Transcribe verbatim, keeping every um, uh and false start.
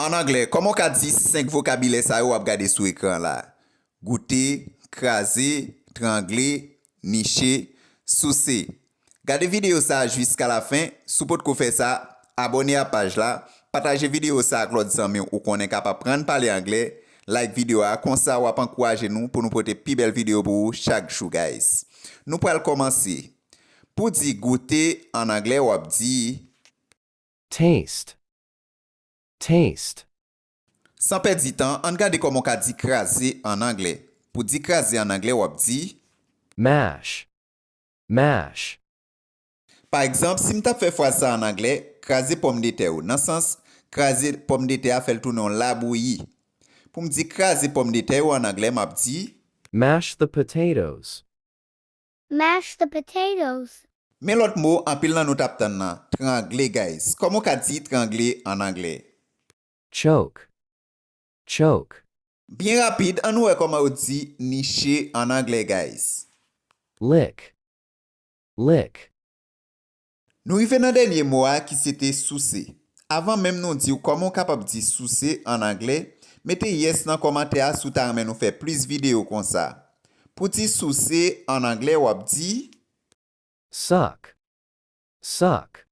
An anglè, kòman w ka di senk vokabilè sa yo w ap gade sou ekran la? Goute, kraze, trangle, niche, souse. Gade videyo sa a jiska lafen. Si w potko fè sa, abòne a paj la, pataje videyo sa a ak lòt zanmi w ou konnen k ap aprann pale anglè, like videyo a, konsa w ap ankouraje nou pou nou pote pi bèl videyo pou ou chak jou, guys. Nou pral kòmanse. Pou di goute an anglè, w ap di, Taste. Taste. San pèdi tan, ann gade kòman w ka di kraze an anglè. Pou di kraze an anglè, w ap di, Mash. Mash. Pa egzanp, si m t ap fè fraz sa an anglè, kraze pòmdetè yo, nan sans, kraze pòmdetè a, fè l tounen yon labouyi. Pou m di kraze pòmdetè yo an anglè, m ap di, Mash the potatoes. Mash the potatoes. Men lòt mo anpil nan nou t ap tann nan, trangle, guys. Kòman w ka di trangle an anglè? Choke. Choke. Byen rapid, ann nou wè kòman yo di niche an anglè, guys. Lick. Lick. Nou rive nan dènye mo a ki se te souse. Avan menm nou di w kòman w kapab di souse an anglè, mete yes nan kòmantè a si w ta renmen nou fè plis videyo konsa. Pou di souse an anglè, w ap di, Suck. Suck.